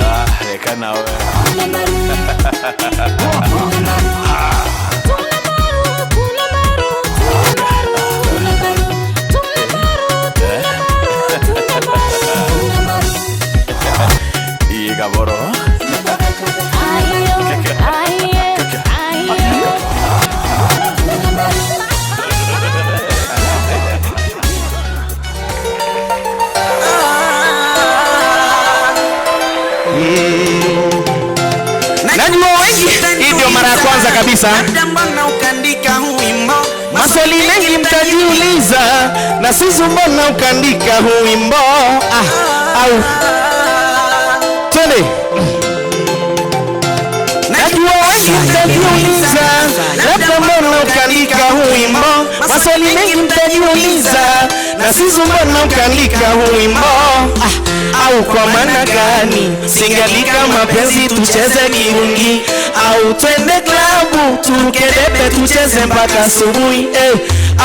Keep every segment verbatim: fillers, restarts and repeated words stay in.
Ah, reka nawe. Ii, Gaboro. Najua wengi, hii ndio mara ya kwanza kabisa. Labda mbona ukaandika huu wimbo? Maswali mengi mtajiuliza, na Suzu mbona ukaandika huu wimbo? Ah, au. Twende. Najua wengi mtajiuliza, labda mbona ukaandika huu wimbo. Maswali mengi mtajiuliza, na Suzu mbona ukaandika huu wimbo? Ah, au kwa maana gani? Singeandika mapenzi tucheze kirungi, au twende klabu turuke debe tucheze mpaka asubuhi, eh.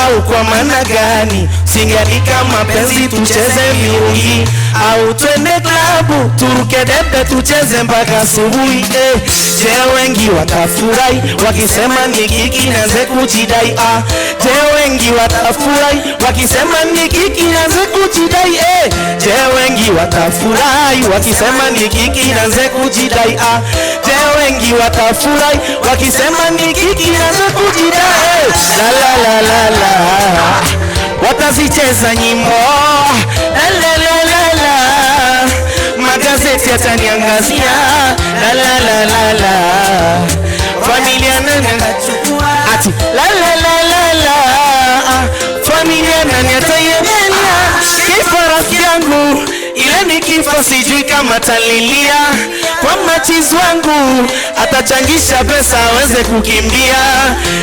Au kwa maana gani? Singeandika mapenzi tucheze mirungi, au twende klabu turuke debe tucheze mpaka asubuhi, eh. Je, wengi watafurahi wakisema ni Gigi naanze kujidai, ah. Je, wengi watafurahi wakisema ni Gigi naanze kujidai, eh. Je, wengi watafurahi wakisema ni Gigi naanze kujidai, ah. Je, wengi watafurahi wakisema ni Gigi naanze kujidai, eh. La, la, la, la, la. Watazicheza nyimbo. La, la, la, la, la. Magazeti yataniangazia. La, la, la, la, la. Familia nani atachukua? Ati, la, la, la, la, la. Familia nani ataiangalia? Kifo rafiki yangu, ile ni kifo, sijui kama talilia. Kwa machizi wangu, atachangisha pesa aweze kukimbia.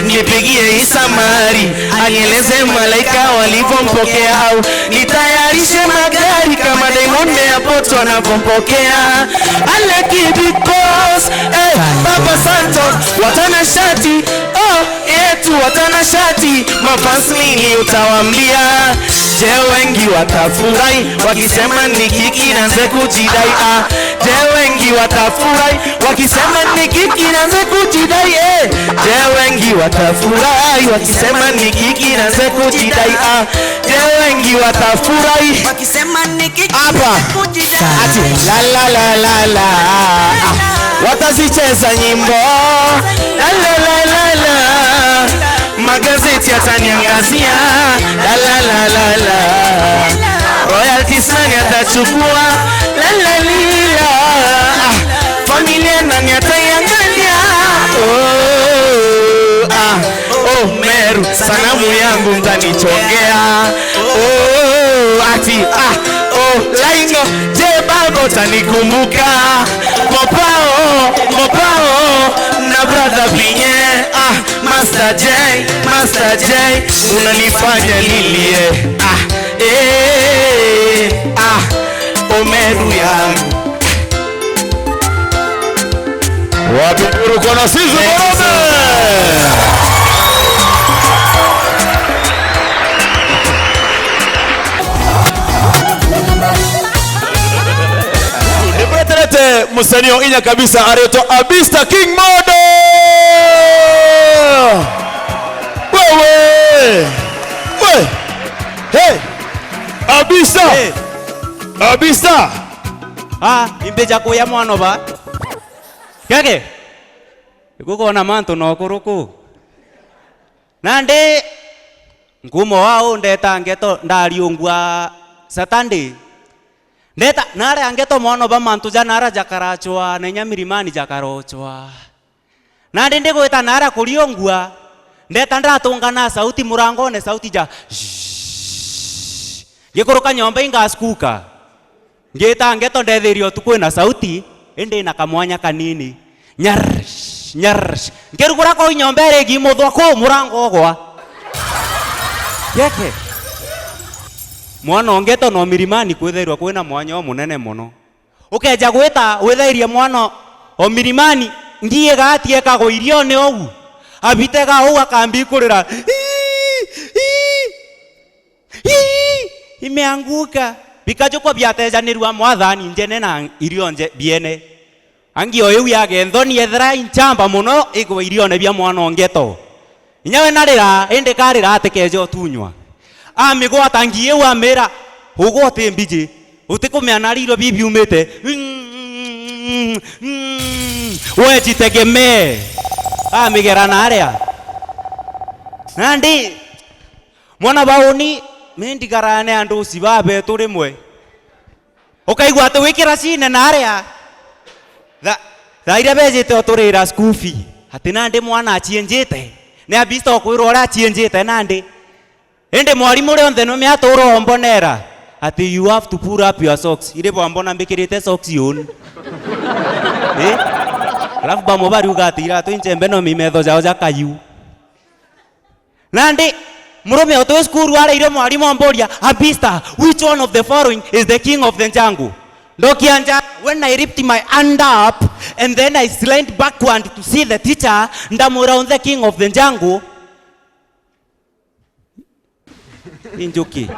Nipigie Isa Mari, anieleze malaika walivyompokea, au nitayarishe magari kama Diamond Airport wanavyompokea. I like it because, eh, Baba Santo, watanashati, oh, yetu watanashati, mafans nini utawaambia? Je, wengi watafurahi wakisema ni Gigi naanze kujidai, ah. Je, wengi watafurahi wakisema ni Gigi naanze kujidai, eh. Je, wengi watafurahi wakisema ni Gigi naanze kujidai, ah. Je, wengi watafurahi wakisema ni Gigi hapa naanze kujidai. Ati, la, la, la, la, la. Ah, watazicheza nyimbo. La, la, la, la, la. Magazeti yataniangazia. La, la, la, la, la. Royalties nani atachukua? La, la, li, la. Ah, familia nani ataiangalia? Oh, ah, oh, Meru, sanamu yangu mtanichongea. Oh, ati, ah, oh, Laingo, je, baba utanikumbuka? Mopao, Mopao, na brother Pinye, ah, Master J, Master J, unanifanya nilie. Ah, eh, ah, Omeru yangu. Wapi nduru kwa Nasizu Morome? Nimweterete musanii o inya kabisa aretwa Abista King Modo. Wewe. We. Hey. Abista. Hey. Abista. Ah, imbeja kuya mwana ba. Keke. Ikukona mantu no kuruku. Nandi nkumo wao ndeta ngeto ndariungwa Saturday. Ndeta, naria ngeto mwana ba mantu ja nara jakarachwa, na inya mirimani jakarochwa. Nandi ndigwita nara kuriungwa, ndeta ndatunga na sauti murangone, sauti ja, gikuruka nyomba ingaskuka. Ngita ngeto ndethiria utuku ina sauti, indi ina kamwanya kanini. Nyarsh, nyarsh. Nkirugura ko nyomba iri gimuthwa ku murango ugwa. Geke. Mwana o ngeto no mirimani kwithairwa kwina mwanya umunene muno. Ukeja gwita withairie mwana o mirimani, ngiiga atieka gwa irione ou. Abitega ou akambikurira. Ii, ii. Ii, imeanguka. Bikajukwa biatejanirua mwathani njene na irio nje-, biene. Angi o iu yage nthoni ethera inchamba mono igwe irione bia mwana o ngeto. Inya we narira, indi karira atikeja utunywa. Amigwata ngi iu amira, ugwe uti mbiji, utikumea na riro bibiumite. We jitegemee. Amigera na aria. Nandi, mwana bauni, mi ndikarane andu uci babetu rimwe. Ukaigua ati wi kiracine na aria. Tha-, thaa iria bejite uturira school fee, ati nandi mwana acienjite. Ni abista ukwirwa uria acienjite nandi. Indi mwarimu rionthe nume atura ombonera ati, "You have to pull up your socks." Iri bwambona mbikirite socks yoni. Eh? Alafu bamwe bariuga ati iratu inchembe no mimetho jao jakayu. Nandi, murume o twi cukuru araire mwarimu amburia, "Abista, which one of the following is the king of the jungle?" Ndokia nja, when I lifted my hand up and then I leaned backward to see the teacher, ndamwira, "On the king of the jungle." Ni njuki.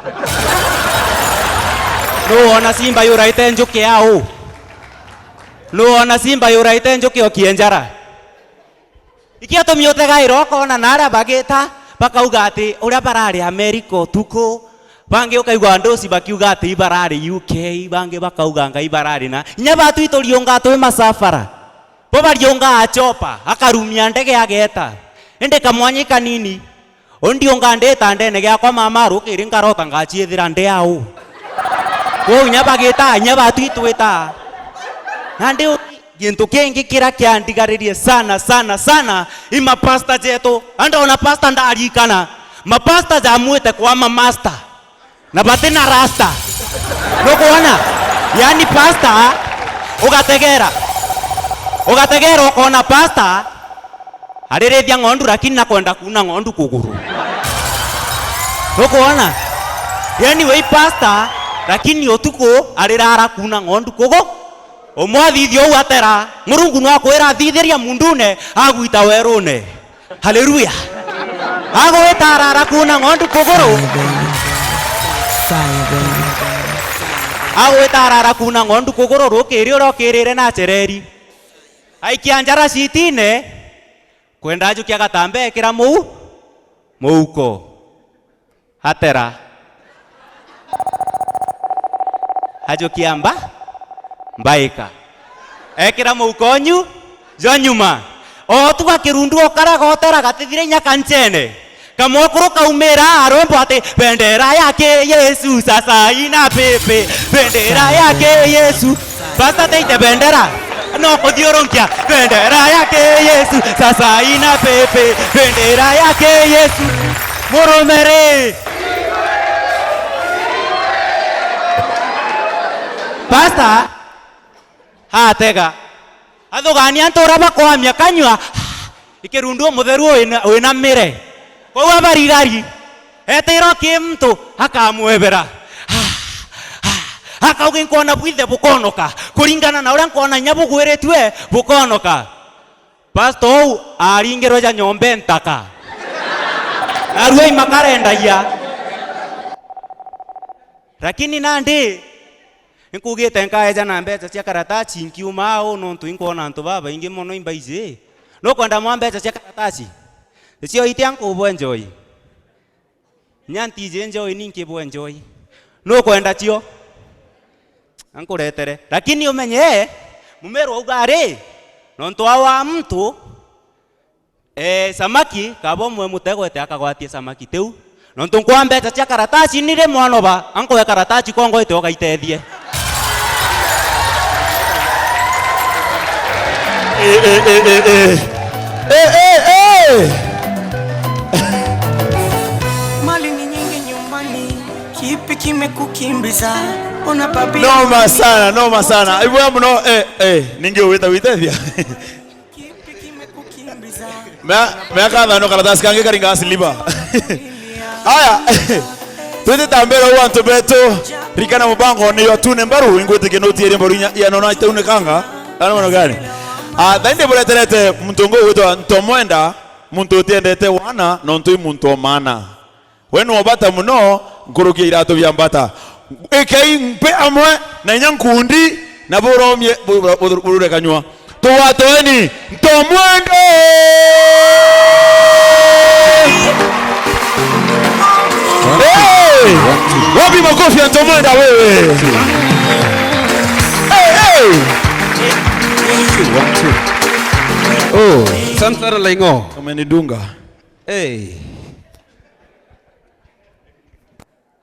Nu wona simba yuraite njuki au? Nu wona simba yuraite njuki o kienjara? Iki atumi utegaira ukona na aria bagita, bakauga ati uria barari Amerika utuku, bangi ukaigua andu uci bakiuga ati ibarari U K, bangi bakauga ngai barari na. Inya batu ituriunga twi masafara. Bo bariunga achopa, akarumia ndege ageta. Indi kamwanyi kanini, undi unga ndita ndene giakwa mama rukiri nkarota ngaciithira ndi au. Kwou inya bagita, inya batu itwita. Nandi u-, gintu kingi kiria kiandigaririe sana, sana, sana, i mapasta jetu. Andona pasta ndarikana. Mapasta jamwite kwa mamasta. Na bati na rasta. Nukwona? Yani pasta, ugategera. Ugategera ukona pasta, aririthia ng'ondu lakini nakwenda kuuna ng'ondu kuguru. Nukwona? Yani wi pasta, lakini utuku arirara kuuna ng'ondu kugu. Umwe athithia uu atera, Murungu no akwira athithiria mundune, agwita werune. Haleluya. Agwita arara kuuna ng'ondu kuguru. Agwita arara kuuna ng'ondu kuguru rukiri uria ukirire na acereri. Aikia njara citine, kwenda ajukia gatambaa ekira muu, muuko. Atera. Ajukia mba, mbaika. Ekira muukonyu jwa nyuma. Otuga kirundu okara gotera gatithire inya kanchene. Kamwekuru kaumira arombo ati, "Bendera yake Yesu sasa ina pepe. Bendera yake Yesu." Pasta teite bendera. No kuthiurunkia, "Bendera yake Yesu sasa ina pepe. Bendera yake Yesu." Murumeri. Pasta atega. Athugania antu uria bakwamia kanyua. Ikirundu umutheru wina-, winamire. Kwou abarigari, etira ki muntu akamwebera. Akauga, "Inkwona bwinthe bukonoka. Kuringana na uria nkwona inya bugwiritue, bukonoka." Pastor uu aringirwe ja nyombe ntaka. Arua imakarendayia. Lakini nandi, inkugite nkaeja na mbeca cia karatasi nkiuma au, nontu inkwona antu babaingi mono imbaiji. Nukwenda mwa mbeca cia karatasi? Icio itia nkubwe njoi. Nya ntiji njoi ni nkibwe njoi. Nukwenda cio? Ankuretere. Lakini umenye, mumeru auga ari, nontu awa muntu, eh, samaki, kaba umwe mutego ete akagwatie samaki tiu. Nontu nkwa mbeca cia karatasi, ni ri mwana uba, ankuwe karatasi kongo ite ugaitethie. Eh, eh, eh, eh, eh. Eh, eh, eh. Mali ni nyingi nyumbani, kipi kimekukimbiza? Ona papi. Noma sana, noma sana. Ibwa muno, eh, eh, ningi uwita witethia. Mea-, meaka thano karatasi kangi karinga siliva. Aya. Twitite mbere u antu betu. Rikana mubango ni yo tune mbaru, ingwitikia nutiirie mbaru inya, ya nona itaunekanga. Kana mwana gani? Ah, thaindi bureterete muntu ungi ugwitwa Ntomwenda, muntu utiendete wana, nontu i muntu o maana. We ni wa bata muno, nkuruki ya iratu bia mbata. Ikei mpe amwe na inya nkundi, na buromie bu-, bu-, bu-, burure kanyua. Tugwatweni Ntomwende! Hey! Wapi makofi ya Ntomwenda wewe? Hey, hey! Oh, Santara Laingo. Umenidunga. Hey.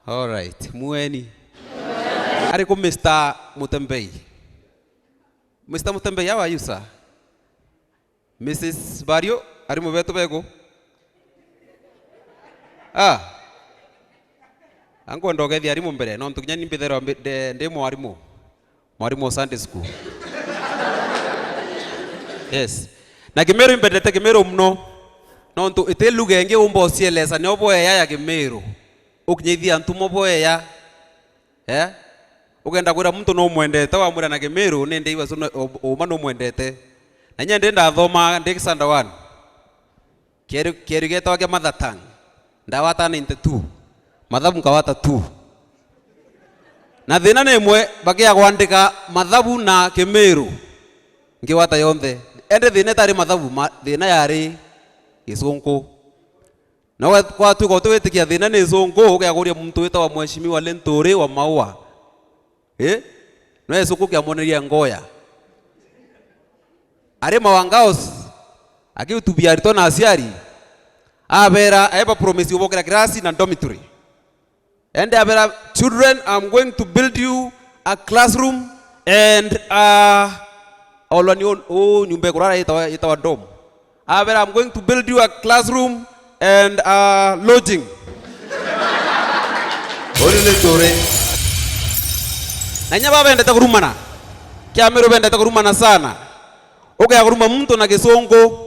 All right, mueni. Ari ku Mister Mutembei? Mister Mutembei, how are you, sir? Missus Bario, ari mubetu bego? Ah. Ankwenda ugethia arimu mbere, nontu kinya ni mbitherwa mbi-, nde-, ndi mwarimu. Mwarimu wa Sunday school. Yes. Na Kimiru imbendete Kimiru muno. Nontu iti lugha ingi umba ucielesa, nio bweya ya Kimiru. Ukinyithia antu mo bweya. Eh? Ukenda kwira muntu numwendete, wamwira na Kimiru, ni ndi iwa suna, u-, uma numwendete. Na inya ndi ndathoma, ndi Kisanda one. Kieru, kieru gietagwa kia mother tongue. Ndawata ninety-two. Mathabu nkawata two. Na thina ni imwe, bagia kwandika mathabu na Kimiru. Nkiwata yonthe. Ende thina itari mathabu, ma-, thina yari Gisunku. Na gwa-, gwatuika utiwitikia thina ni Gisunku, ugiakuria muntu witagwa Mheshimiwa Linturi wa Maua. Eh? No Gisunku kiamoneria ngoya. Ari Mawangaos, akiutubia aritwa na aciari, abera, aeba promise ubokera kirasi na dormitory. Ende abera, "Children, I'm going to build you a classroom and a," olwa ni u-, u nyumba ikurara yitawa, yitawa dorm. Abera, "I'm going to build you a classroom and a lodging." Uri ni turi. Na inya babendete kurumana. Kiamiru bendete kurumana sana. Ugea kuruma muntu na Gisungu.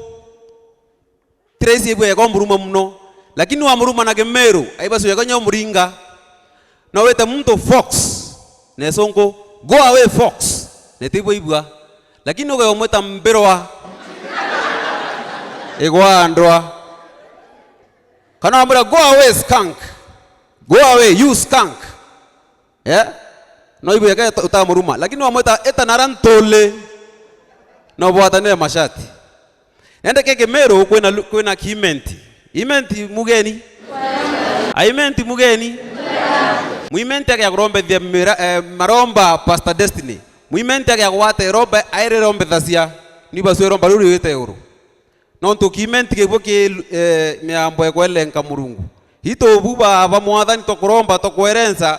Ti raisi ibua ega umuruma muno, lakini wamuruma na Kimiru, aibasu ega nya umuringa. No wite muntu fox, na Gisungu, "Go away, fox," na itibua ibua. Lakini uge umwita mbirwa, igwa ndwa. Kana wamwira, "Go away, skunk. Go away, you skunk." Eh? No ibua ega uta-, utamuruma. Lakini wamwita, "Ita nara ntuli," no bwatanire mashati. Nende ki Kimiru kwina lu-, kwina ki imenti. Imenti mugeni. A imenti mugeni. Muimenti agia kurombethia mira-, eh, maromba Pastor Destiny. Muimenti agia kugwata iromba airi rombethacia. Ni basu iromba riu riwite iguru. Nontu ki imenti kibuo ki, eh, miambo ekwelenka Murungu. Itu bu baba Mwathani tukuromba tukwerenca,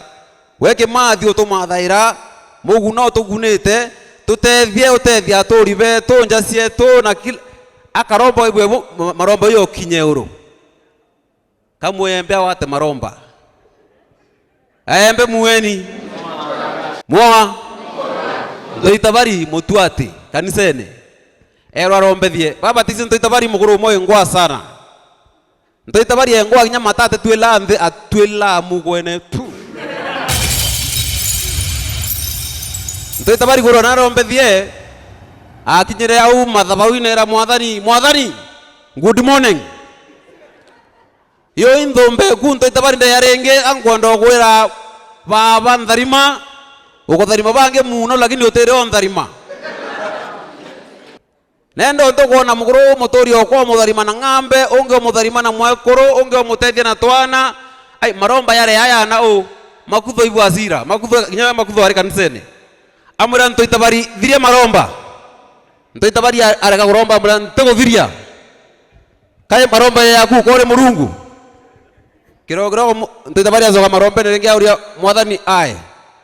we Kimathi utumathaira, muguna utugunite, tutethie utethia aturi betu, nja cietu, na kila, akaromba ibue bu-, ma-, maromba uyo ukinye uru. Kamwembe awate maromba. Aembe mueni. Mwa. Ntoitabari mutuati kanisene. Erwa arombethie. Babatisi Ntoitabari mukuru umwe ngwa sana. Ntoitabari engwa kinya matate twila nthi, atwila mugwene tu. Ntoitabari kurwa narombethie, akinyire au mathabauine era, "Mwathani, Mwathani, good morning." Yo inthumbe ku Ntoitabari ndeya ringi, ankwenda ukwira baba ntharima, ukutharima bangi muno, lakini utiri o ntharima. Nenda untu kwona mukuru umuturi okwa umutharima na ng'ambe, ungi umutharima na mwekuru, ungi umutethia na twana. Ai, maromba yare aya na u, makutho ibwa asira, makutho, kinya makutho ari kanisene. Amwira Ntoitabari, "Thiria maromba." Ntoitabari a-, arega kuromba, amwira, "Ntiguthiria." Kai maromba yaku kori Murungu. Kiroko kiroko mu-, Ntoitabari acoka marombene ringi auria, "Mwathani, ae.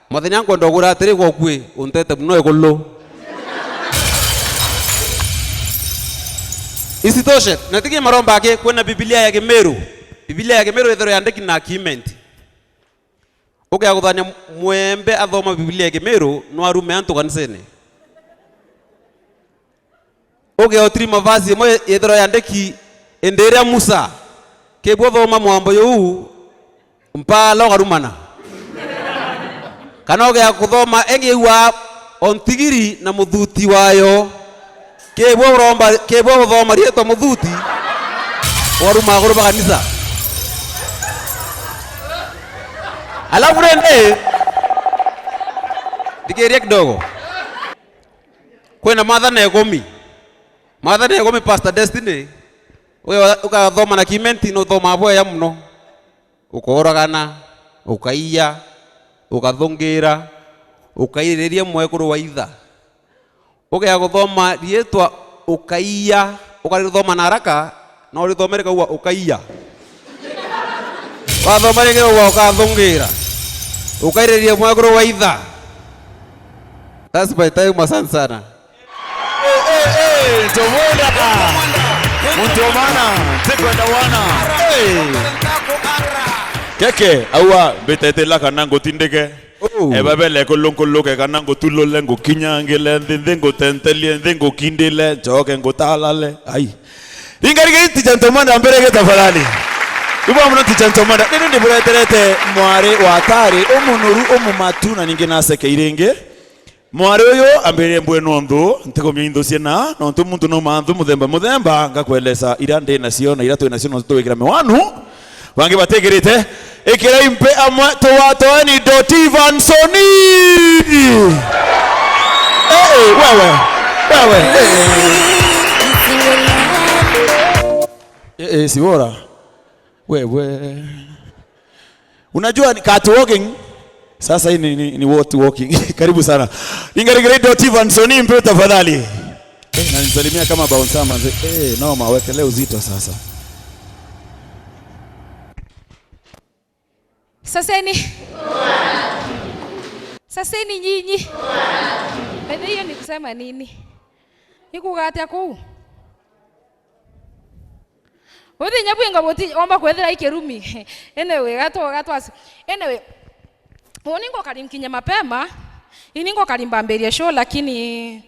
Mwathani ankwenda ugwira atiri, gokui untete muno igulu." Isitoshe, na tiki maromba aki, kwina Bibilia ya Kimiru. Bibilia ya Kimiru ithirwa yandiki na kimenti. Ukia kuthania mwembe athoma Bibilia ya Kimiru, no arume antu kanisene. Ukia utiri mavasi imwe yethirwa yandiki, indi iria Musa, kibwo thoma mwambo juu, mpala ukarumana. Kana ukia kuthoma engi igua o ntigiri na muthuti wayo. Kibwo uromba, kibwo uthoma rietwa muthuti, waruma akuru ba kanisa. Alafu rindi, Thikiria kidogo. Kwina mathana ikumi. Mathana ikumi, Pastor Destiny. Uga-, ugathoma na Kimenti, nuthomaa bwega muno. Ukooragana, ukaiya, ukathungira, ukaiririria mwekuru wa itha. Ugea guthoma riitwa ukaiya, ukarithoma na haraka, na urithome rikauga ukaiya. Wathoma ringi rikauga ukathungira. Ukaiririria mwekuru wa itha. That's my time, asante sana. Eh, eh, eh, Ntomwenda. Muntu wa maana, ntikwenda wana. Eh. Keke, aua, mbitete la kana ngutindike. Oh. Ebabele kulunguluke kana ngutulule, ngukinyangile nthi, nthi ngutentelie, nthi ngukindile, njoke ngutalale. Ai. Ringa, ringa, teacher Ntomwenda, mbere ge tafadhali. Ibwa muno, teacher Ntomwenda. Nini ndibureterete mwari wa tari, umunuru, umumatu, na ningi nasekei ringi. Mwari uyu ambiririe mbue nonthu ntikumia inthu ciina, nontu muntu no manthu muthemba muthemba, ngakwelesa iria ndi nacio na iria twi nacio, nontu twikira miwanu, bangi batikirite. Ikirai mpe amwe tuwatoeni Doti Vansoni. Eh, eh, wewe, wewe, eh, eh. Eh, eh, Siwora. Wewe. Unajua ni catwalking? Sasa hii ni, ni, ni what walking. Karibu sana. Ringa, ringa, ringa, Doti Vansoni, mpe tafadhali. Eh, na nisalimia kama bouncer manze. Eh, noma, wekelee uzito sasa. Saseni. Saseni nyinyi. By the way, hiyo ni kusema nini? Ni kuuga atia kuu? Uthinya bwinga buti omba kwethira i kirumi. Anyway, gatwa, gatwa. Anyway, uni ngokari nkinye mapema, ini ngokari mbambirie show, lakini,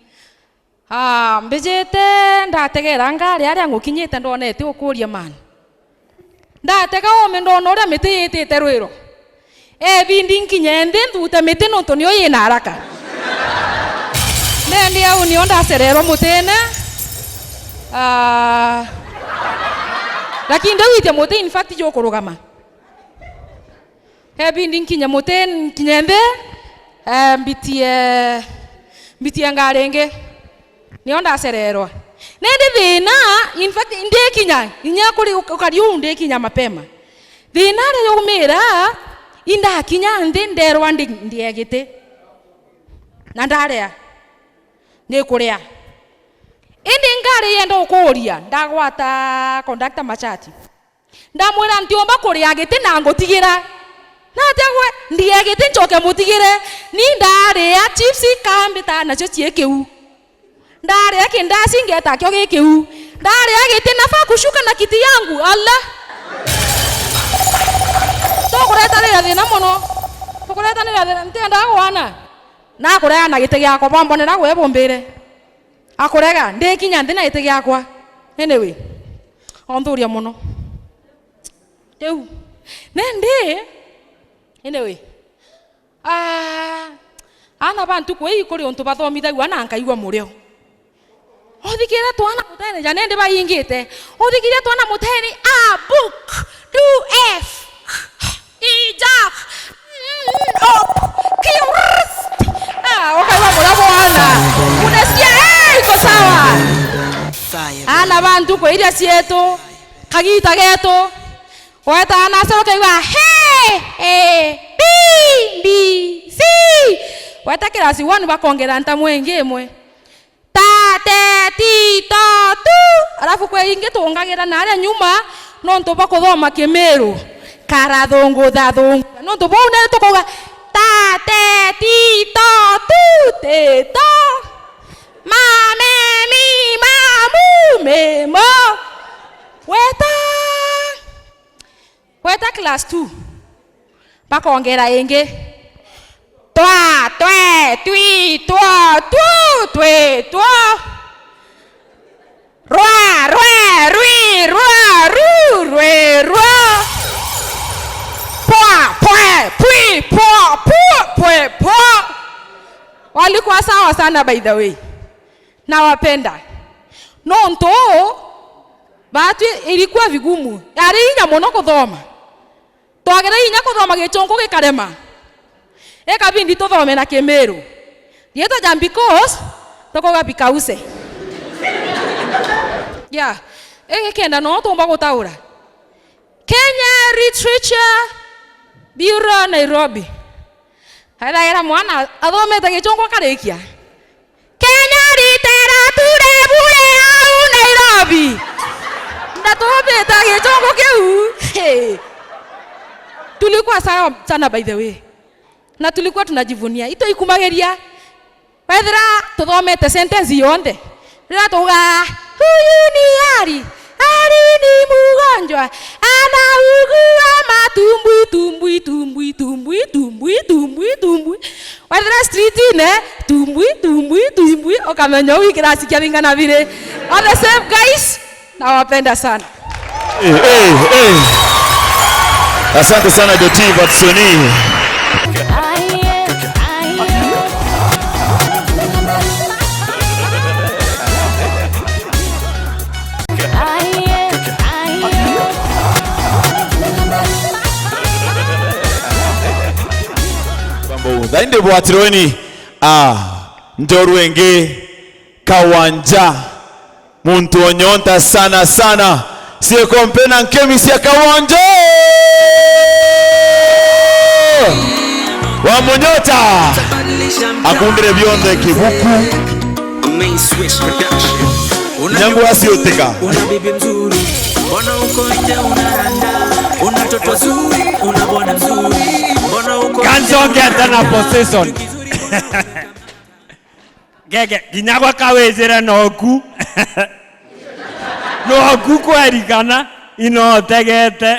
ah, mbijite ndategera ngari aria ngukinyite ndonete ukuria man. Ndatega ome ndona uria miti yitite rwiro. Ebindi nkinye nthi nthute miti nontu niyo yina haraka. Nendi au nio ndacererwa mutine. Ah. Lakini ndiu itia muti, in fact, jukurugama. Ebindi nkinye muti, nkinye nthi, eh, mbitie, mbitie ngari ingi. Nio ndacererwa. Nendi thina, in fact, ndikinya, inya kuri uk-, ukari uu ndikinya mapema. Thina aria yaumira, indakinya nthi nderwa ndi, ndie giti. Na ndarea. Nikuria. Indi ngari yenda ukuria, ndagwata conductor machati. Ndamwira, "Ntiumba kuria giti na ngutigira." "Natia gwe?" "Ndie giti ncoke mutigire." Ni ndaria chips kambita nacio cii kiu. Ndaria kindasi ngeta kio gi kiu. Ndaria giti nafaa kushuka na kiti yangu. Allah. Tukuretanira thina muno. Tukuretanira thina, ntienda gwana. Nakurea na giti giakwa, bwambonera gwe bumbire. Akurega, ndikinya nthi na giti giakwa. Anyway, onthuria muno. Riu, nendi, anyway, ah, ana ba ntuku ii kuri untu bathomithagua na nkaigua murio. Uthikire twana mutene ja nendi baingite. Uthikire twana mutene, a book, two F. Ija. Mm, op. Kiurst. Ah, ukaigua muria bwana. Unasikia, eh, iko sawa. Ana ba ntuku iria cietu, kagita getu. Weta ana acio ukaigua, he, he, bi, bi, si. Weta kirasi one bakongera ntamu ingi imwe. Ta, te, ti, to, tu. Alafu kwi ingi tuungagira na aria nyuma, nontu bwa kuthoma Kimiru. Karathungutha, thungutha. Nontu buu ni tukuuga, ta, te, ti, to, tu, ti, to. Ma, me, mi, ma, mu, mi, mo. Weta. Weta class two. Bakongera ingi. Twa, twe, twi, two, tu, twi, two. Rwa, rwe, rwi, rwa, ru, rwi, rwo. Pwa, pwe, pwi, pwa, pu, pwe, pwo. Walikuwa sawa sana, by the way. Nawapenda. Nontu, baatwi ilikuwa vigumu. Yari inya mono kuthoma. Twagire inya kuthoma Gichungu gikarema. Ikabindi tuthome na Kimiru. Riitwa ja because, tukuga because. Yeah. Igi kenda no tumba gutaura. Kenya Literature Bureau, Nairobi. Ethaira mwana athomete Gichungu akarikia. Kenya Literature Bureau au Nairobi. Ndathomete Gichungu kiu. Hey. Tulikuwa sawa sana, by the way. Na tulikuwa tunajivunia. Itwikumagiria. Wethira tuthomete sentence yonthe, riria tugaa, "Huyu ni Ari, Ari ni mgonjwa, anaugua matumbwi, tumbwi, tumbwi, tumbwi, tumbwi, tumbwi, tumbwi." Wethira street-ine, tumbwi, tumbwi, tumbwi, ukamenya uu kirasi kia bingana biri. All the same, guys, nawapenda sana. Eh, eh, eh. Asante sana Doti Vatsoni. Thaindi bwatirweni, ah, njoru ingi Kawanja. Muntu onyonta sana sana. Cikompe na nkemi cia Kawanja. Wa Munyota. Akundire bionthe kibuku. Nyangu aciutika. Una bibi mzuri, mbona uko nje unaranda? Una toto zuri, una bwana mzuri, mbona uko nje Kanzongeta na possession. Ngeke, kinya gwa kawijire noku. Noku kweri kana inotegete.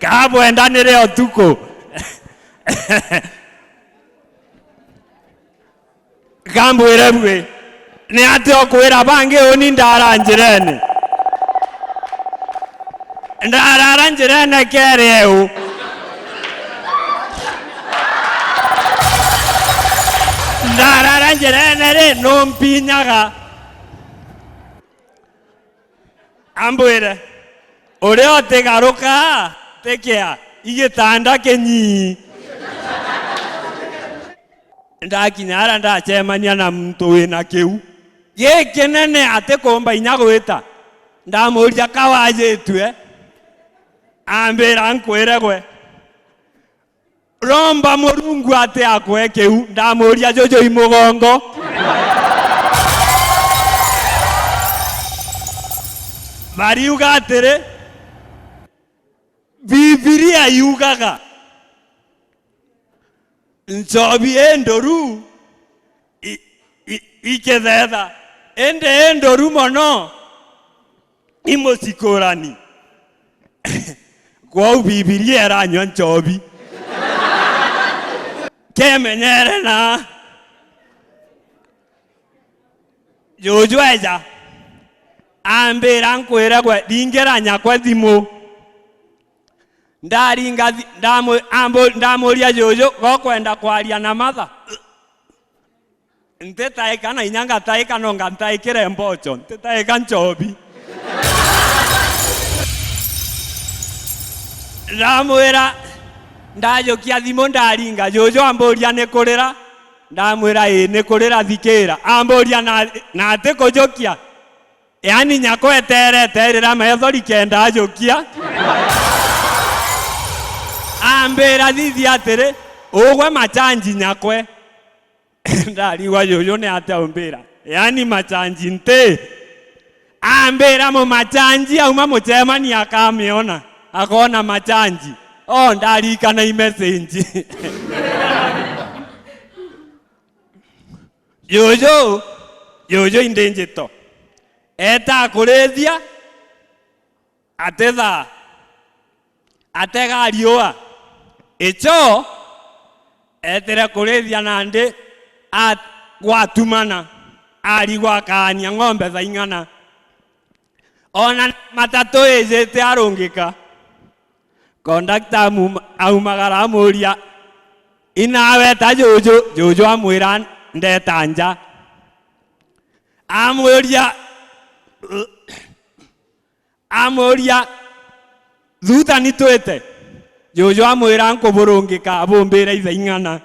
Kabwendanire utuku. Gambwire bwi, ni atia ukwira bangi uni ndara njirene? Ndarara njirene keri eu. Ndarara njirene ri, numpinyaga. Ambwire, uria utigaruka, tikia, igitanda kinyii. Ndakinya aria ndacemania na muntu wina kiu gikinene atikumba inya gwita. Ndamuria, "Ka wajitue?" Ambira, "Nkwire gwe." Romba Murungu ati akwe kiu. Ndamuria, "Juju i mugongo?" Bariuga atiri, Bibilia yugaga, nchobi i nduru i, i, ikithetha, indi i nduru mono i mucikurani. Kwou Bibilia iranyua nchobi. Kemenyere na juju eja, ambira, "Nkwire gwe, ringira nyakwe thimu." Ndaringa thi-, ndamu-, ambu-, ndamuria, "Juju, gokwenda kwaria na Martha?" Ntitaika na inya ngataika, no ngantaikire mbocho, ntitaika nchobi. Ndamwira, ndajukia thimu ndaringa, juju amburia ni kurira, ndamwira, "Ii, ni kurira, thikira." Amburia, "Na, na ati kujukia?" Yaani nyakwe eterete rira methori kenda ajukia. Ambira, "Thithia atiri, ugwe machanji nyakwe." Ndarigwa, "Juju ni atia umbira? Yaani machanji nti?" Ambira, "Mumachanji auma mucemania akamiona, akona machanji." O, ndarikana i message. Juju, juju indi njito. Eta kurithia, atetha, atega riua. Icho, etire kurithia nandi, a-, gwatumana, arigwa akaania ng'ombe thaing'ana. Ona matatu ijite arungika. Kondakta amu-, aumagara amuria, "Inawe ta juju?" Juju amwira, "Ndeta nja." Amuria, amuria, "Thuta ni twite?" Juju amwira, "Nkuburungika, abumbire ithaing'ana."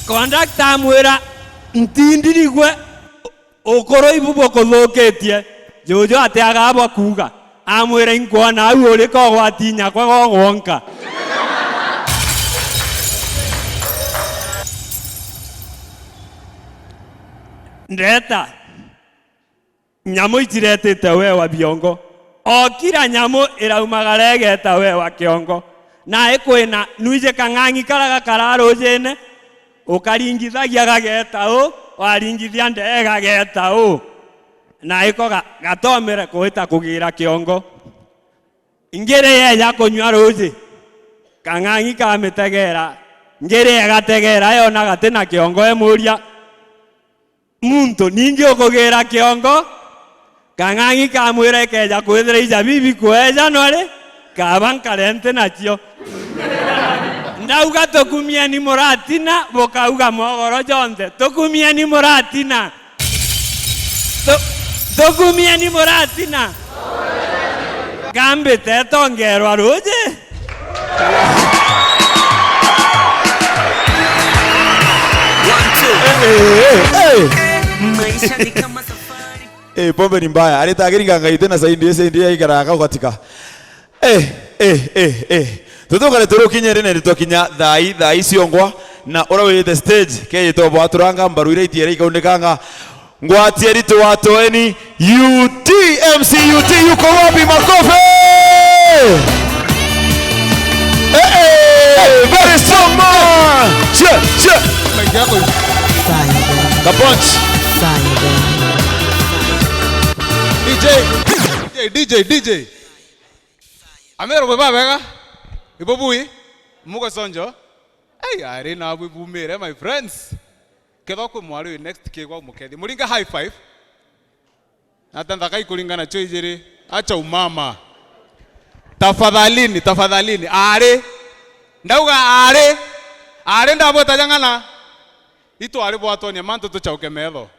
Conductor amwira, "Ntindirigwe, ukuru ibu bukuthukitie." Juju atiaga bwa kuuga, amwira, "Inkwona au uri ka ugwati nyakwa gogwonka." Ndeta. Nyamu iciretite wewa biongo. O kira nyamu iraumagara igeta wewa kiongo. Na ikwina nwiji kang'ang'i kara gakara rujine, ukaringithagia gageta u, waringithia ndee gageta u. Na iko ga-, gatomire kuita kugira kiongo. Ngiri yeja kunywa ruji, kang'ang'i kamitegera. Ngiri igategera yona gati na kiongo, emuria, "Muntu ningi ukugira kiongo?" Kang'ang'i kamwira, "Ikeja kwithira ijabibi kweja nori, kaba nkare nti nacio." Ndauga, "Tukumieni muratina," bukauga mogoro jonthe, "Tukumieni muratina. Tu-, tukumieni muratina." Gambite etongerwa ruji. One, two. Hey, hey, hey. Maisha ni kama safari. Eh, pombe ni mbaya. Arita akiringa ngai tena saindi, saindi ya ikara akaugatika. Eh, eh, eh, eh. Tutukare turukinye rine, nitwakinya thai, thai ciongwa, na ura wite stage, keyitwa bwaturanga, mbaru ira itiere ikaundikanga. Ngwati eritu watoeni, U T M C U T yuko wapi? Makofi! Eh, eh, very strong man. Che, che. Mic yako hivi. Fire. Kaponch. Fire. D J. D J, D J, D J. Amero bwe babega. Ibo bui. Mugo sonjo. Ei, ari na bwi bumire, my friends. Kethwa kwi mwari uyu next kigwa umukethie. Muringa high five. Ata nthaka ikuringana cio ijiri. Acha umama. Tafadhalini, tafadhalini. Ari. Ndauga ari. Ari ndabweta jang'ana. Itu ari bwatonia mantu tuchauke metho.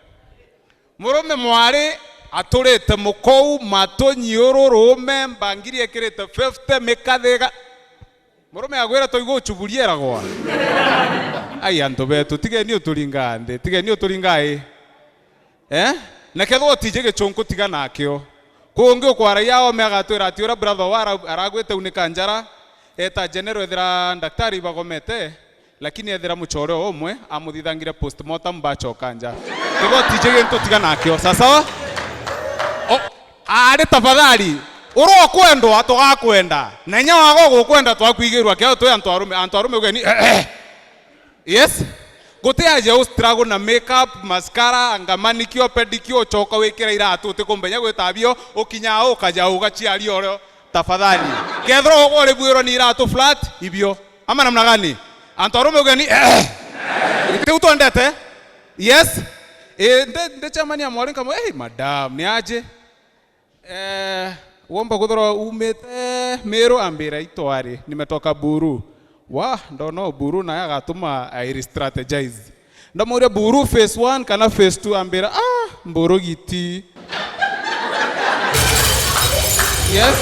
Murume mwari aturite mukou, matu nyiuru, ruume, mbangiri ekirite fifty, mikathiga. Murume agwira toigwa uchuburia eragwa. Ai, antu betu, tigeni uturinga nthi, tigeni uturinga i. Eh? Na kethwa utiji gichunku, tiga nakio. Kwi ungi ukwaragia ome agatwira ati uria brother wa ara-, aragwite unika njara, eta general ethira ndaktari ibagomete, lakini ethira muchore o umwe amuthithangire postmortem, bachoka nja. Kethwa utiji gintu, tiga nakio. Sawa sawa? O, Ari tafadhali, uria ukwendwa tugakwenda, na inya wago gukwenda twakwigirwa kiao twi antu arume, antu arume ugeni. Yes? Guti aja u struggle na makeup, mascara, anga manicure, pedicure, uchoka wikira iratu utikumbenya gwita bio, ukinya au ukaja ugachiaria urio tafadhali. Kethira ugwe uribwirwa ni iratu flat, ibio. Ama namna gani? Antu arume ugeni. Tiu twendete. Yes? Eh, nde, nde chairman ya mwari nkamwe, "Hey, madam, ni aje?" Eh, womba kwithirwa umite Meru? Ambira, "Itwari, nimetoka Buru." Wa, ndona o Buru naye agatuma I re-strategize. Ndamuria, "Buru phase one kana phase two?" Ambira, "Ah, Buru giti." Yes.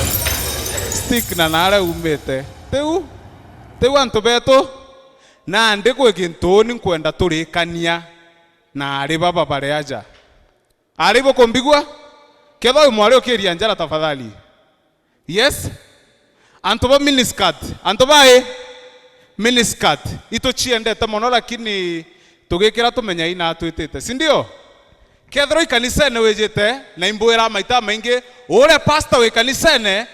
Stick na nare umite. Tiu, tiu antu betu. Nandi gwi gintu ni nkwenda turikania na ari baba bari aja. Ari bukumbigua? Kethwa wi mwari ukiria njara tafadhali. Yes? Antu ba miniskirt, antu ba i miniskirt, ituchiendete mono, lakini tugikira tumenya ina twitite, si ndio? Kethirwa ikanisene wijite, na imbwira maita maingi, uria pastor wi kanisene,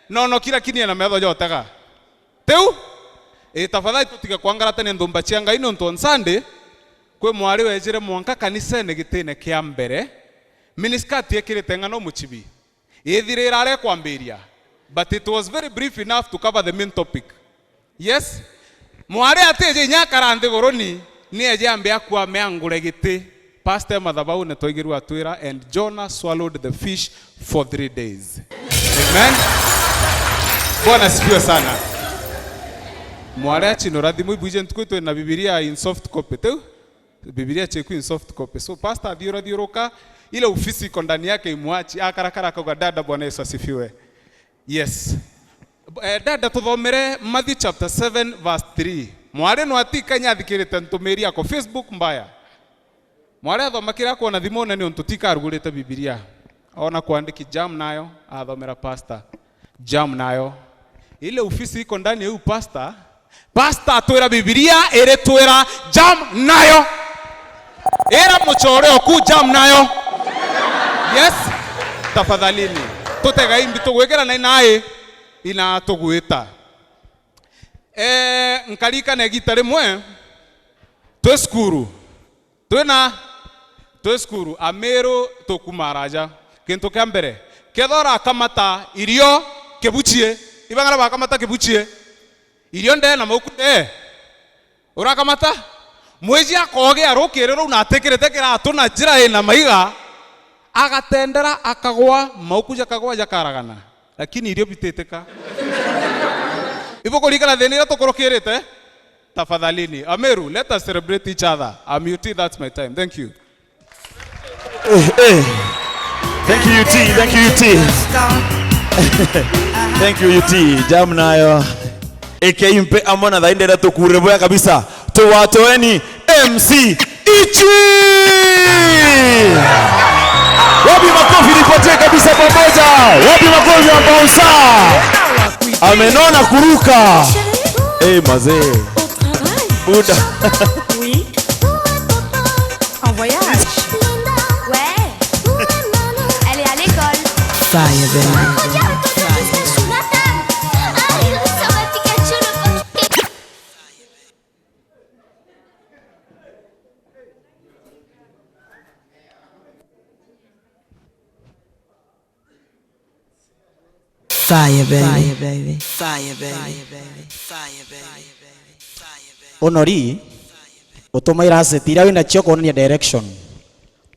nono kira kinie na metho jotega. Tiu? Ii, tafadhali tutige kwangaratania nthumba cia Ngai, niuntu on Sunday, kwi mwari wejire mwanka kanisene gitine kia mbere, miniskirt ikirite ng'ano muchibi. Ithirira arekwambiria, but it was very brief enough to cover the main topic. Yes? Mwari atije inya akara nthiguruni, ni eje ambe akua meangure giti. Pastor mathabaune twaigirua atwira, "And Jonah swallowed the fish for three days." Amen. Bwana asifiwe sana. Mwari achinura thimu, ibwije ntuku twina Bibilia in soft copy, tiu? Bibilia cheku in soft copy. So, pastor athiurathiuruka, ile ofisi iko ndani yake imwachi, akarakara akauga, "Dada, Bwana Yesu asifiwe." Yes. Eh, dada, tuthomere Matthew chapter seven verse three. Mwari no atikanya athikirite ntumiri yako Facebook mbaya. Mwari athoma kiria akwona thimune niuntu tikarugurite Bibilia. Ona kwandiki jam nayo, athomera pastor. Jam nayo. Ile ofisi iko ndani ya huyu pastor, pastor atwira Bibilia iritwira jam nayo. Ira muchore oku jam nayo. Yes. Tafadhalini. Tutega imbi tugwikira na inai ina tugwita. Eh, nkarikana igita rimwe twi cukuru. Twina, twi cukuru, Amiru tukuma araja. Kintu kia mbere, kethira urakamata irio kibuchie, ibang'ara bakamata kibuchie, irio ndee na mauku ndee, urakamata? Mwiji akogia rukiri ruu na atikirite kiratu na njira ina maiga, agatendera, akagwa, mauku jakagwa, jakaragana. Lakini irio bititeka. Ibukuririkana thina iria tukurukirite? Tafadhalini. Ameru, let us celebrate each other. I'm U T, that's my time. Thank you. Eh, eh. Thank you, U T. Thank you, U T. Thank you, U T. Jam nayo. Eke impe amwe na thaindera tukure boya kabisa. Tuwatoeni M C Ichi! Wapi makofi nipatie kabisa pamoja? Wapi makofi ya bouncer? Amenona kuruka. Eh, mazee. Buda. Oui. En voyage. Ouais. Elle est à l'école. Fire, baby. Fire, baby. Fire, baby. Fire, baby. Fire, baby. Unori, utuma iraseti iria wina cio kwonania direction.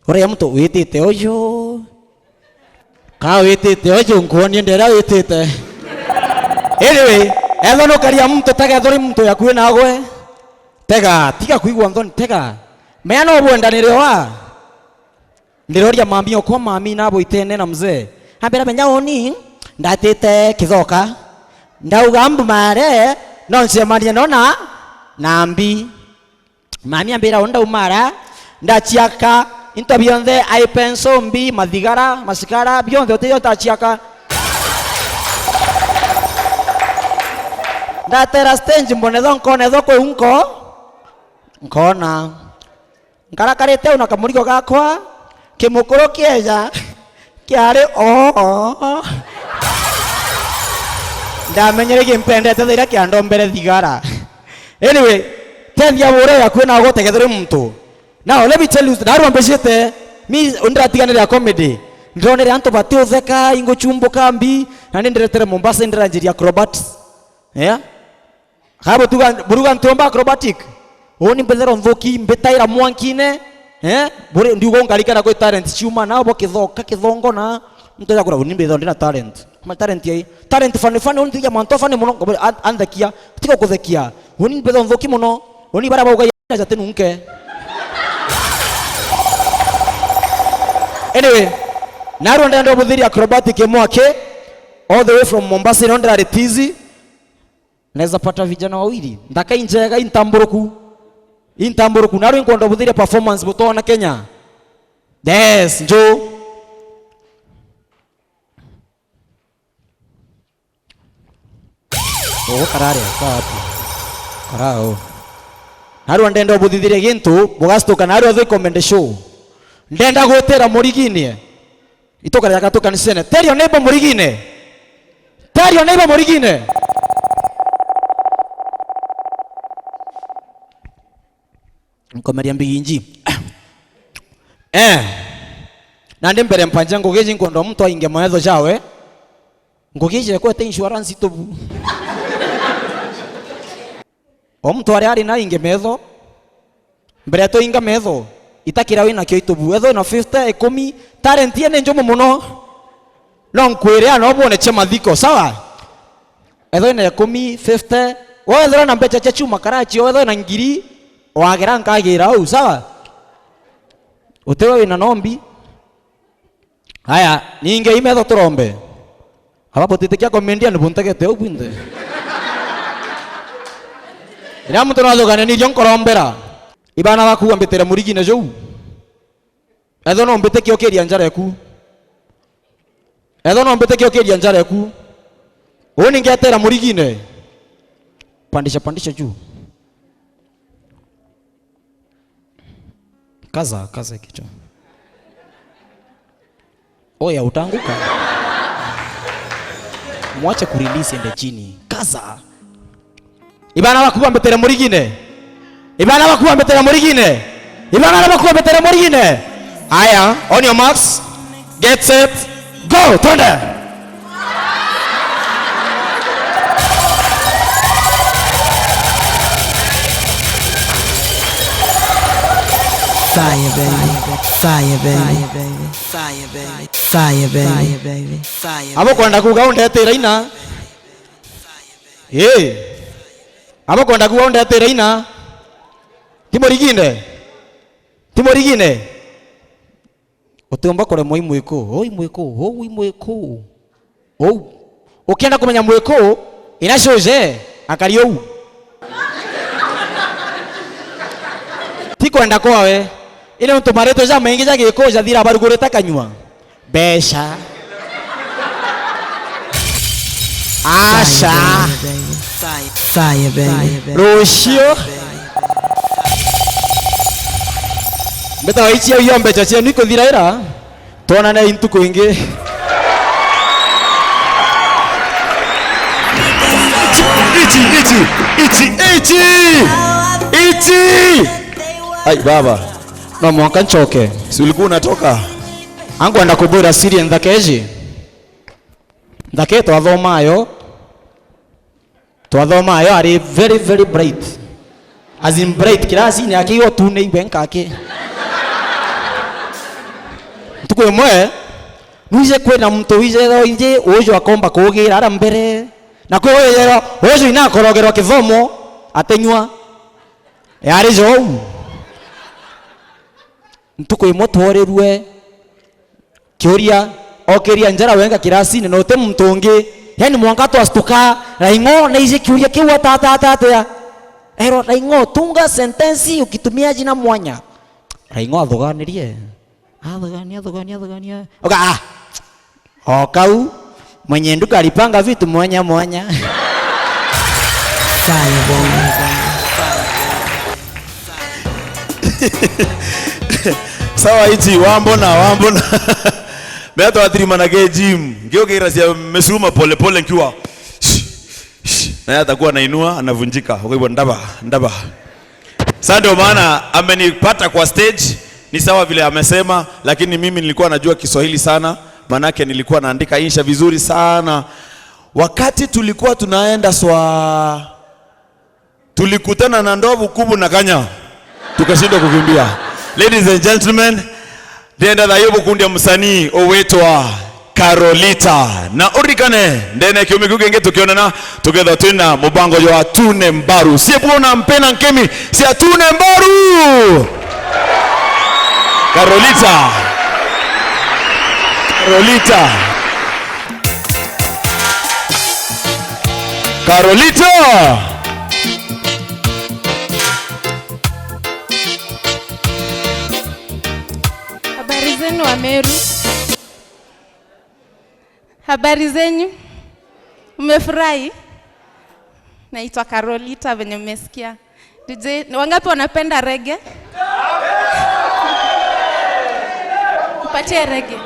Uria muntu witite uju. Ka witite uju, nkuonie ndera witite. Anyway, ethwa nukaria muntu, tega ethwa uri muntu yakui nagwe. Tega, tiga kuigua nthoni, tega. Mea no bwendanire wa. Ndiroria mami okwa mami nabo itene na mzee. Ambira menya uni, ndatite kithoka. Ndauga mbumare, no ncemanie no na, na mbi. Mami ambira, "Uu ndaumara, ndachiaka into bionthe, ai penso, mbi, mathigara, masikara, bionthe utithio ndachiaka." Ndatera stage mbone tho nkone tho kuu nko, nkona. Nkarakarite au na kamurigo gakwa, kimukuru kieja, kiari oo. Ndamenyere gimpendete thaira kiandombere thigara. Anyway, tethia bure yaku na ugotegethore muntu. Now, let me tell you, narua mbicite, mi ndiratiganire ya comedy. Ndironere antu batiutheka, inguchumbuka mbi, na ni ndiretere Mombasa, ndiranjiria acrobats. Yeah? Kabo tuga, buruga ntiomba acrobatic. Uni mbethera nthuki, mbitaira mwankine. Eh? Bure, ndiugo ngarikana kwi talent ciuma, nao bo kithoka, kithongo na, ntoja kura, uni mbethera ndina talent. Ma talent yai. Talent funny, funny, uni tija mantu funny muno, ngobere, an-, anthekia. Tiga kuthekia. Uni mbethera nthuki muno. Uni bara bauga ya jate nunke. Anyway, narua ndenda ubuthiria acrobatic mwake, all the way from Mombasa, ino ndirari tizi. Naweza pata vijana wawili. Nthaka injega, intamburuku. Intamburuku. Narua inkwenda ubuthiria performance butona Kenya. Yes, njo. Oo, karare, ka wapi? Karao. Narua ndenda ubuthithirie gintu, bugastuka narua thwi comedy show. Ndenda gwitira murigini. Ituka ria gatu kanisene. Tell your neighbor murigine. Tell your neighbor murigine. Nkomeria mbigi inji. Eh. Nandi mbere mpanja ngugi iji nkwenda muntu ainge maetho jawe. Ngugi iji ekwete insurance itubu. O muntu aria ari na ainge metho. Mbere tuinga metho. Itakira wina kio itubu. Etho na fifty, ikumi, talent ye ni njumu muno. No nkwire ana obwone cia mathiko, sawa? Ethwe na ikumi, fifty, wethirwa na mbecha cia chuma karachi, wethwe na ngiri, wagera nkagira au, sawa? Utiwe wina nombi. Haya, ninge imetho turombe. Aba butitikia comedian buntegete au bwinthe. Riria muntu nathugania nirio nkorombera, ibana bakuga mbitire murigine juu. Ethwa no mbitikia ukiria njara eku. Ethwa no mbitikia ukiria njara eku. Uni ngetera murigine. Pandisha, pandisha juu. Kaza, kaza kichwa. Oya, utaanguka. Mwache kurelease ende chini. Kaza. Ibana bakuwa mbetere murigine. Ibana bakuwa mbetere murigine. Ibana bakuwa mbetere murigine. Aya, on your marks. Get set. Go. Twende. Fire, baby. Fire, baby. Fire, baby. Fire, baby. Fire, baby. Fire, baby. Abo kwenda kuga undetera ina. Ii. Abo kwenda kuga undetera ina. Ti murigine. Ti murigine. Utiumba kuremwa i mwiku. Uu i mwiku. Uu i mwiku. Uu. Ukienda kumenya mwiku, ina cuje, akari uu. Ti kwenda kwawe. Indi untu maritwa jamaingi ja Gikuyu jathira barugurite kanyua. Mbeca. Aca. Fire, baby. Fire, baby. Rucio. Mbeta waichia iyo mbeca cienu ikuthira ira. Twonane ntuku ingi. Ichi, ichi, ichi, ichi, ichi. Ai, baba. No mwanka nchoke. Si ulikuwa unatoka? Ankwenda kubwira siri nthaka iji. Nthaka ii twathoma yo. Twathoma yo ari very, very bright. As in bright, kirasini yake yo tu ni iwe nkake. Ntuku imwe, nwije kwina muntu wije ethwa iji uju akomba kugira ara mbere. Na kwi uyu yero, uju ina akorogerwa kithomo, atenywa. Yari jou. Ntuku imwe tworirue kiuria, okiria njara wenga kirasini na uti muntu ungi. Yani mwanka twastuka, Raing'o naiji kiuria kiu ata, ata, ata, atia? Ero, Raing'o, tunga sentensi ukitumia jina mwanya. Raing'o athuganirie. Athugania, athugania, athugania. Oka, ah! O kau, mwenye duka alipanga vitu mwanya mwanya. Fire, baby. Sawa, iji, wambona, wambona. Mea twathirimana ke gym. Ngiugira cia misuma pole pole nkiwa. Naye atakuwa anainua, anavunjika. Ukaigua ndaba, ndaba. Sasa ndio maana amenipata kwa stage. Ni sawa vile amesema, lakini mimi nilikuwa najua Kiswahili sana, manake nilikuwa naandika insha vizuri sana. Wakati tulikuwa tunaenda swa, tulikutana na ndovu kubu na kanya, tukashindwa kukimbia. Ladies and gentlemen, ndienda thayo bukundi ya msanii ugwitwa Carolita. Na urikane, ndene kiumia kiu kingi tukionana, tukethwa twina mubango jwa Tune Mbaru. Sie bwona mpena nkemi cia Tune Mbaru. Carolita. Carolita. Carolita. Habari zenu wa Meru? Habari zenyu? Umefurahi? Naitwa Carolita, venye umesikia. D J, ni wangapi wanapenda reggae? Mpatie reggae.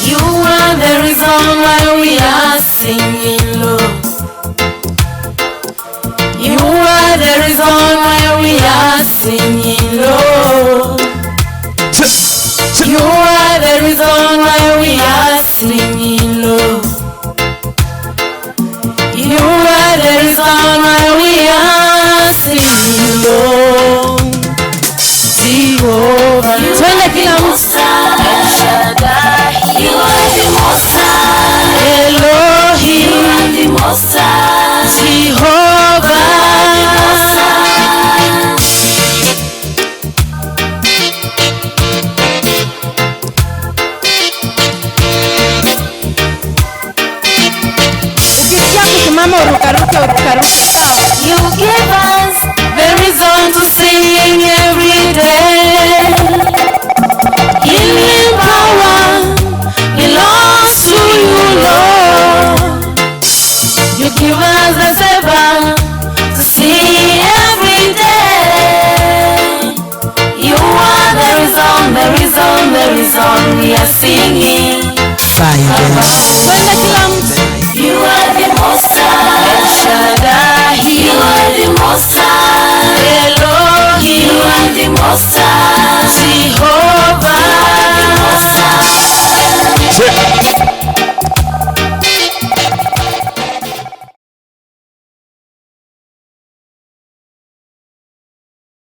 You are the reason why we are singing, Lord. You are the reason why we are singing, Lord. You are the reason why we are singing, Lord. You are the reason why we are singing, Lord. Jehovah. Twende kila mtu. El Shaddai, you are the most high. Elohim, you are the most high. Jehovah. The reason, the reason we are singing. Finest. Twende kila mtu. You are the most high. El Shaddai. You are the most high.